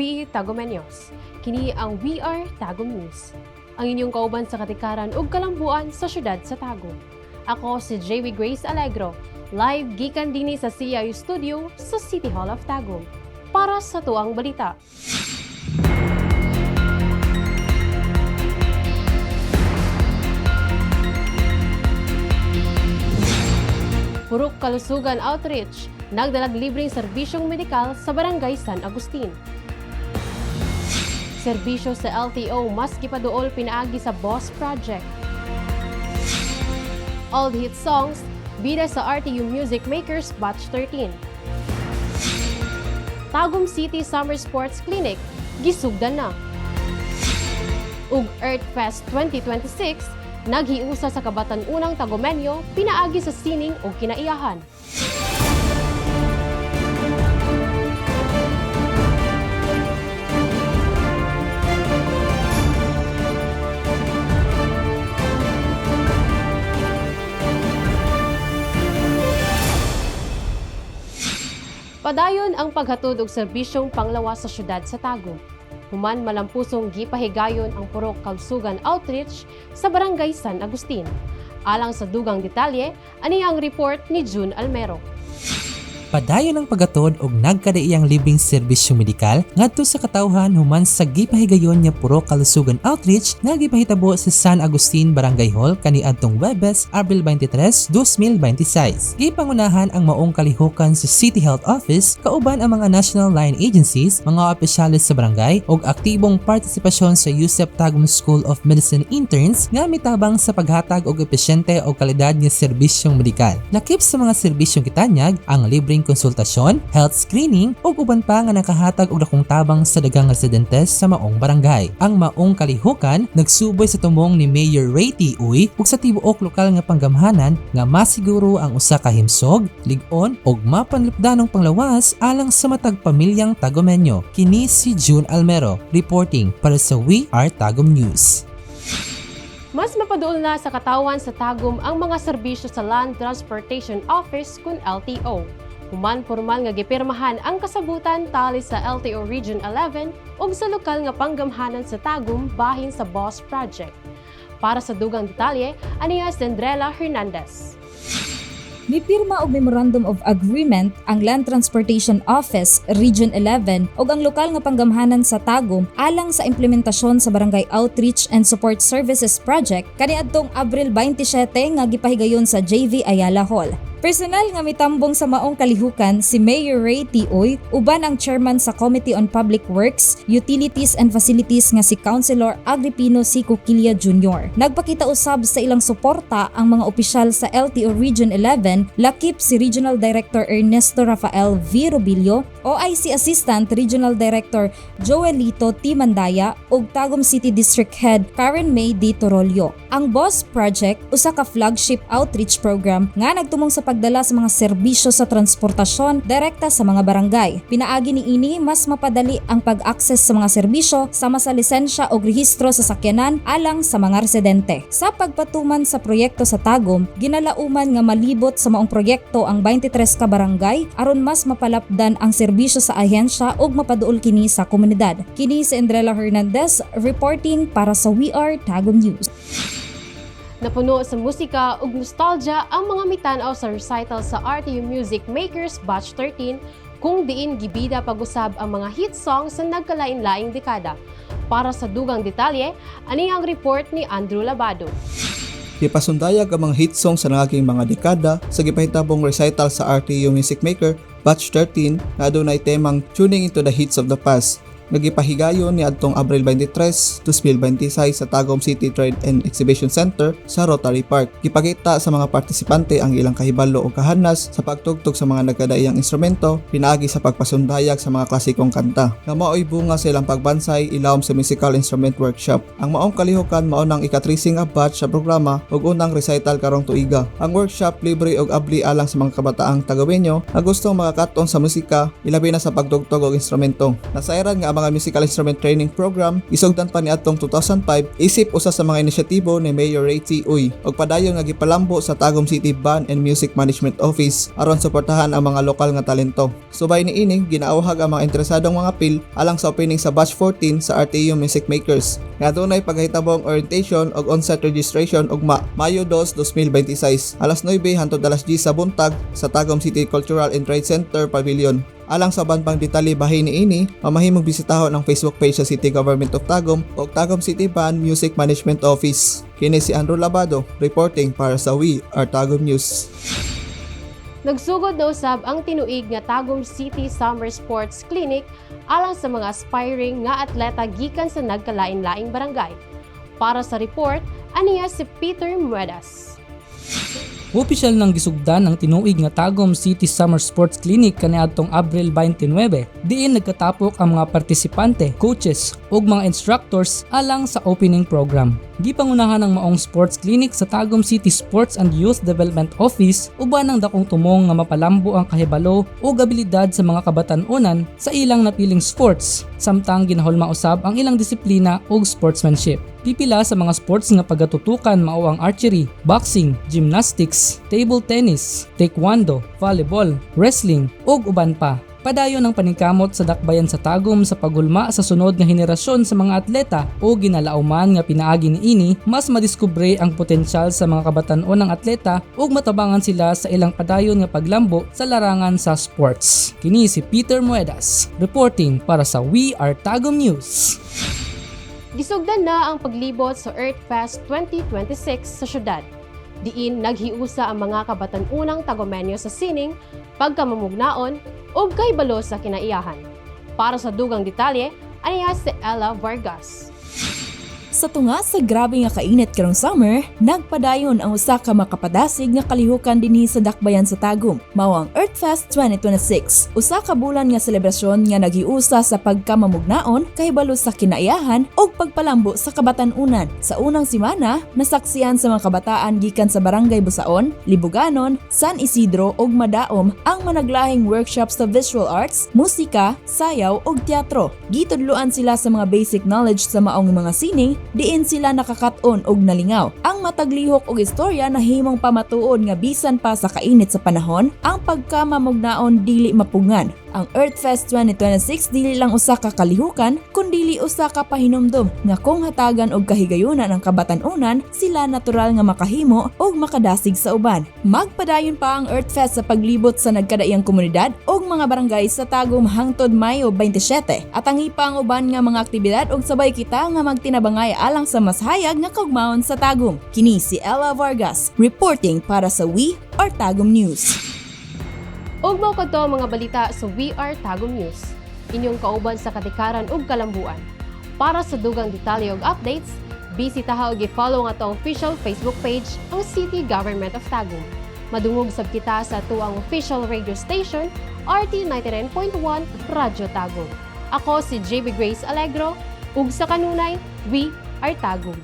gabi, Tagumenyos. Kini ang We Are Tagum News. Ang inyong kauban sa katikaran ug kalambuan sa syudad sa Tagum. Ako si JV Grace Alegro, live gikan dinhi sa CIU Studio sa City Hall of Tagum. Para sa tuang balita. Purok Kalusugan Outreach, nagdalag libreng serbisyong medikal sa Barangay San Agustin. Serbisyo sa LTO mas gipaduol pinaagi sa BOSS Project. Old Hit Songs, bida sa RTU Music Makers Batch 13. Tagum City Summer Sports Clinic, gisugdan na. Ug Earth Fest 2026, naghiusa sa kabatan-unang Tagumenyo pinaagi sa sining ug kinaiyahan. Padayon ang paghatod og serbisyong panglawas sa syudad sa Tagum. Human malampusong gipahigayon ang Purok Kalusugan Outreach sa Barangay San Agustin. Alang sa dugang detalye, ani ang report ni June Almero. Padayon ang paghatod og nagkadaiyang libreng serbisyo medikal ngadto sa katawhan human sa gipahigayon nga Purok Kalusugan Outreach nga gipahitabo sa San Agustin Barangay Hall kaniadtong Webes, Abril 23, 2026. Gipangunahan ang maong kalihukan sa City Health Office kauban ang mga national line agencies, mga opisyales sa barangay ug aktibong partisipasyon sa USEP Tagum School of Medicine interns nga mitabang sa paghatag og episyente og kalidad nga serbisyong medikal. Lakip sa mga serbisyong gitanyag ang libreng konsultasyon, health screening ug uban pa nga nakahatag og dakong tabang sa daghang residente sa maong barangay. Ang maong kalihukan nagsuboy sa tumong ni Mayor Ray T. Uy ug sa tibuok lokal nga panggamhanan nga masiguro ang usa ka himsog, lig-on ug mapanlupdanong panglawas alang sa matag pamilyang Tagumenyo. Kini si June Almero reporting para sa We Are Tagum News. Mas mapaduol na sa katawan sa Tagum ang mga serbisyo sa Land Transportation Office kun LTO. Human pormal nga gipirmahan ang kasabutan tali sa LTO Region 11 ug sa lokal nga panggamhanan sa Tagum bahin sa BOSS Project. Para sa dugang detalye, aniya si Andrela Hernandez. Mipirma og Memorandum of Agreement ang Land Transportation Office Region 11 ug ang lokal nga panggamhanan sa Tagum alang sa implementasyon sa Barangay Outreach and Support Services Project kaniadtong Abril 27 nga gipahigayon sa JV Ayala Hall. Personal nga mitambong sa maong kalihukan si Mayor Ray T. Uy uban ang chairman sa Committee on Public Works, Utilities and Facilities nga si Councilor Agripino C. Coquilla Jr. Nagpakita usab sa ilang suporta ang mga opisyal sa LTO Region 11, lakip si Regional Director Ernesto Rafael V. Robillo, OIC Assistant Regional Director Joelito T. Mandaya ug Tagum City District Head Karen May D. Torolio. Ang BOSS Project usa ka flagship outreach program nga nagtumong sa pagdala sa mga serbisyo sa transportasyon direkta sa mga barangay. Pinaagi niini, mas mapadali ang pag-access sa mga serbisyo sama sa lisensya o rehistro sa sakyanan alang sa mga residente. Sa pagpatuman sa proyekto sa Tagum, ginalauman nga malibot sa maong proyekto ang 23 ka barangay aron mas mapalapdan ang serbisyo sa ahensya ug mapaduol kini sa komunidad. Kini si Andrela Hernandez reporting para sa We Are Tagum News. Napuno sa musika ug nostalgia ang mga mitanaw sa recital sa RTU Music Makers Batch 13 kung diin gibida pag-usab ang mga hit songs sa nagkalain-laing dekada. Para sa dugang detalye, ani ang report ni Andrew Labado. Gipasundayag ang mga hit song sa nangaging mga dekada sa gipahitabong recital sa RTU Music Maker Batch 13 nga adunay temang Tuning into the Hits of the Past nga gipahigayon ni adtong Abril 23, 2026 sa Tagum City Trade and Exhibition Center sa Rotary Park. Gipakita sa mga partisipante ang ilang kahibalo o kahanas sa pagtugtog sa mga nagkadaiyang instrumento pinaagi sa pagpasundayag sa mga klasikong kanta. Nga mao'y bunga sa ilang pagbansay ilawom sa Musical Instrument Workshop. Ang maong kalihukan mao nang ika-13 nga batch sa programa ug unang recital karong tuiga. Ang workshop libre ug abli alang sa mga kabataang Tagumeño nga gustong makakaton sa musika, ilabi na sa pagtugtog og instrumento. Nasayran nga ang mga musical instrument training program gisugdan pa niadtong 2005 isip usa sa mga inisyatibo ni Mayor Ray T. Uy ug padayon nga gipalambo sa Tagum City Band and Music Management Office aron suportahan ang mga lokal nga talento. Subay niini, ginaawhag ang mga interesadong mangapil alang sa opening sa Batch 14 sa RTU Music Makers nga adunay paghitabong orientation ug on-site registration ugma, Mayo 2, 2026, alas 9 hangtod alas 10 sa buntag sa Tagum City Cultural and Trade Center Pavilion. Alang sa uban pang detalye bahin niini, mamahimong bisitahon ang Facebook page sa City Government of Tagum o Tagum City Band Music Management Office. Kini si Andrew Labado, reporting para sa We Are Tagum News. Nagsugod na usab ang tinuig nga Tagum City Summer Sports Clinic alang sa mga aspiring nga atleta gikan sa nagkalain-laing barangay. Para sa report, aniya si Peter Muedas. Opisyal nang gisugdan ang tinuig nga Tagum City Summer Sports Clinic kaniadtong Abril 29. Diin nagkatapok ang mga partisipante, coaches ug mga instructors alang sa opening program. Gipangunahan ang maong sports clinic sa Tagum City Sports and Youth Development Office uban ang dakong tumong nga mapalambo ang kahibalo ug abilidad sa mga kabatan-onan sa ilang napiling sports, samtang ginahulma usab ang ilang disiplina ug sportsmanship. Pipila sa mga sports nga pagatutukan mao ang archery, boxing, gymnastics, table tennis, taekwondo, volleyball, wrestling ug uban pa. Padayon ang paningkamot sa dakbayan sa Tagum sa paghulma sa sunod nga henerasyon sa mga atleta o ginalauman nga pinaagi niini mas madiskubre ang potensyal sa mga kabatan-onang atleta ug matabangan sila sa ilang padayon nga paglambo sa larangan sa sports. Kini si Peter Muedas, reporting para sa We Are Tagum News. Gisugdan na ang paglibot sa Earthfest 2026 sa syudad. Diin naghiusa ang mga kabatan-unang Tagumenyo sa sining, pagkamamugnaon, ug kahibalo sa kinaiyahan. Para sa dugang detalye, aniya si Ella Vargas. Sa tunga sa grabe nga kainit karong summer, nagpadayon ang usa ka makapadasig nga kalihukan dinhi sa dakbayan sa Tagum. Mao ang Earthfest 2026. Usa ka bulan nga selebrasyon nga naghiusa sa pagkamamugnaon, kahibalo sa kinaiyahan ug pagpalambo sa kabatan-unan. Sa unang simana, nasaksiyan sa mga kabataan gikan sa Barangay Busaon, Libuganon, San Isidro ug Madaom ang managlahing workshop sa visual arts, musika, sayaw ug teatro. Gitudloan sila sa mga basic knowledge sa maong mga sining diin sila nakakat-on og nalingaw. Ang matag lihok og istorya nahimong pamatuod nga bisan pa sa kainit sa panahon, ang pagkamamugnaon dili mapugngan. Ang Earthfest 2026 dili lang usa ka kalihukan, kundili usa ka pahinumdom nga kung hatagan og kahigayunan ang kabatan-onan, sila natural nga makahimo og makadasig sa uban. Magpadayon pa ang Earthfest sa paglibot sa nagkadaiyang komunidad ug mga barangay sa Tagum hangtod Mayo 27. Atangi pa ang uban nga mga aktibidad ug sabay kita nga magtinabangay alang sa mas hayag nga kaugmaon sa Tagum. Kini si Ella Vargas, reporting para sa We Are Tagum News. Ug mao kadto ang mga balita sa We Are Tagum News. Inyong kauban sa katikaran ug kalambuan. Para sa dugang detalye ug updates, bisitaha ug i-follow ang atong official Facebook page, ang City Government of Tagum. Madungog sab kita sa atuang official radio station, RT 99.1 Radyo Tagum. Ako si JB Grace Alegro, ug sa kanunay, We Are Tagum.